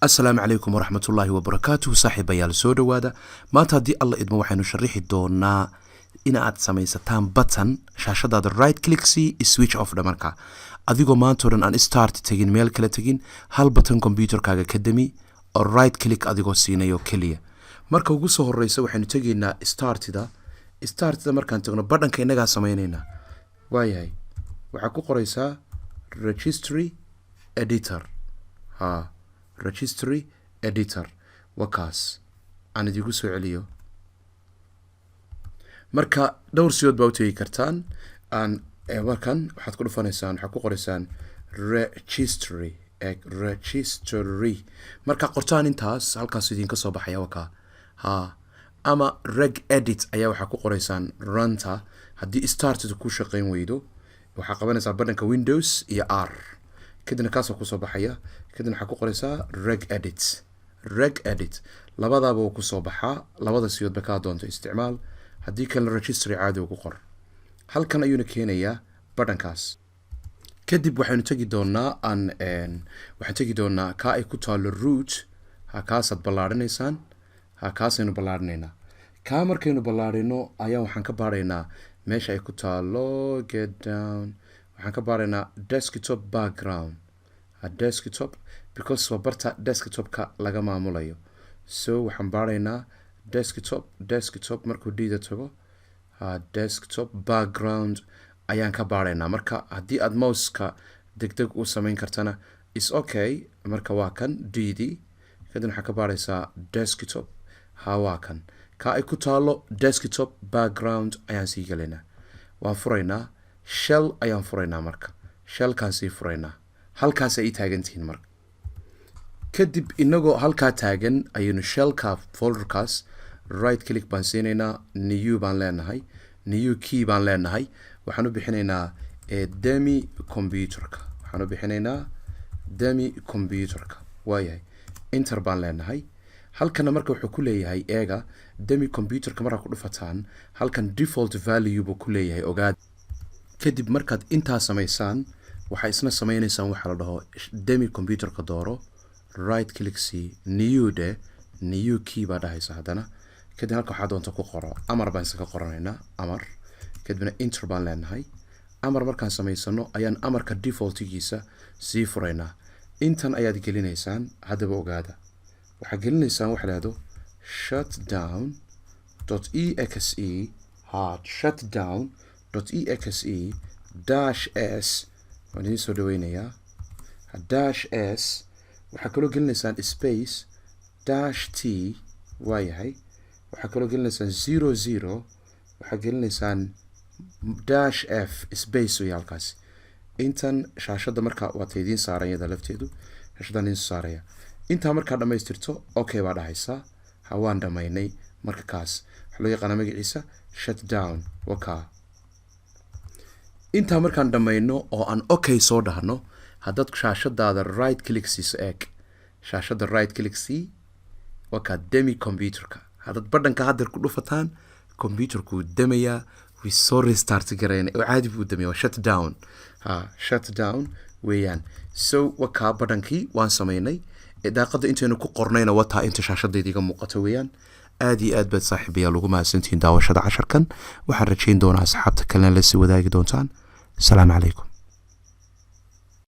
Asalaamu calaykum waraxmatullaahi wabarakaatuhu. Saaxiibayaal, soo dhowaada. Maanta, haddii Alla idmo, waxaynu sharaxi doonaa inaad samaysataan button shaashadaada right click c switch off dhamarka, adigoo maanta o dhan aan start tegin, meel kale tegin, hal button computerkaaga ka demi oo right click adigoo siinayo keliya. Marka ugu soo horeysa waxaynu tegaynaa startida. Startida markaan tagno, badhanka innagaa sameyneynaa. Waayahay, waxaa ku qoreysaa registry editor. Ha, registry editor wakaas. Aan idigu soo celiyo. Marka dhowr siyood baa u tegi kartaan. Aan markan waxaad ku dhufanaysaan, waxaad ku qoreysaan registry. Eg, registry markaa qortaan, intaas halkaas idinka soo baxaya wakaa. Ha, ama reg edit ayaa waxaa ku qoreysaan runta. Haddii started ku shaqeyn weydo, waxaa qabanaysaa badhanka Windows iyo R, kadibna kaasoo kusoo baxaya. Kadibna waxaa ku qoreysaa reg edit. Reg edit labadaaba wuu kusoo baxaa. Labada siyoodba kaa doonto isticmaal. Haddii kalena registry caadi ugu qor. Halkan ayuuna keenayaa badhankaas. Kadib waxaynu tegi doonaa aan waxaan tegi doonaa kaa ay ku taalo root. Ha, kaasaad ballaarhinaysaan. Ha, kaasaynu ballaarhinaynaa. Kaa markaynu ballaarhino ayaa waxaan ka baaraynaa meesha ay ku taalo get down. Waxaan ka baaraynaa desktop background. Ha, desktop, because waa barta desktopka laga maamulayo. So waxaan baaraynaa desktop. Desktop markuu dhiida tago, ha, desktop background ayaan ka baaraynaa. Marka haddii aad mouseka degdeg u samayn kartana is okay. Marka waa kan d d. Kadib waxaa ka baaraysaa desktop. Ha, waa kan ka ay ku taalo desktop background ayaan sii gelaynaa. Waan furaynaa, shell ayaan furaynaa. Marka shellkaan sii furaynaa, halkaas ay taagantihiin. Marka kadib, inagoo halkaa taagan, ayaynu shellka folderkaas right click baan siinaynaa, new baan leenahay, new key baan leenahay. Waxaan u bixinaynaa demi computerka. Waxaan u bixinaynaa demi computerka. Waayahay, enter baan leenahay. Halkana marka wuxuu ku leeyahay, eega, demi computerka markaa ku dhufataan, halkan default value buu ku leeyahay, ogaad. Kadib markaad intaa samaysaan, waxaa isna sameynaysaan waxaa la dhaho demi computerka dooro, right click c, new de, new key baa dhahaysa haddana. Kadib halka waxaa doonta ku qoro. Amar baan iskaga qoranaynaa, amar. Kadibna enter baan leenahay. Amar markaan samaysano ayaan amarka defaultigiisa sii furaynaa. Intan ayaad gelinaysaan. Haddaba ogaada, waxaad gelinaysaan waxa lahahdo shutdown.exe. Ha, shutdown.exe dash s. Waan idiin soo dhaweynayaa. Dash s. Waxaa kaloo gelinaysaan space dash t. Waayahay, waxaa kaloo gelinaysaan 00. Waxaa gelinaysaan dash f space wey halkaasi. Intan shaashadda marka waa ta idiin saaran, iyada lafteedu shaashadaan idiin saaraya. Intaa markaa dhammaystirto, okay baa dhahaysaa. Ha, waan dhamaynay. Marka kaas waxaa loo yaqaanaa magaciisa shutdown waka. Intaa markaan dhammayno oo aan okay soo dhahno, haddaad shaashadaada right click siiso, eeg, shaashadda right click c, wakaa demi computerka. Haddaad badhanka haddeer ku dhufataan, computerku wuu demayaa, wii soo restart garayna oo caadi buu damaya. Waa shut down. Ha, shut down weeyaan. So wakaa badhankii waan samaynay. Daaqadda intaynu ku qornayna wataa inta shaashadayda iga muuqato weeyaan. Aad iyo aad baad, saaxiibayaal, ugu mahadsantihiin daawashada casharkan. Waxaan rajayn doonaa asxaabta kalena lasii wadaagi doontaan. Asalaamu calaykum.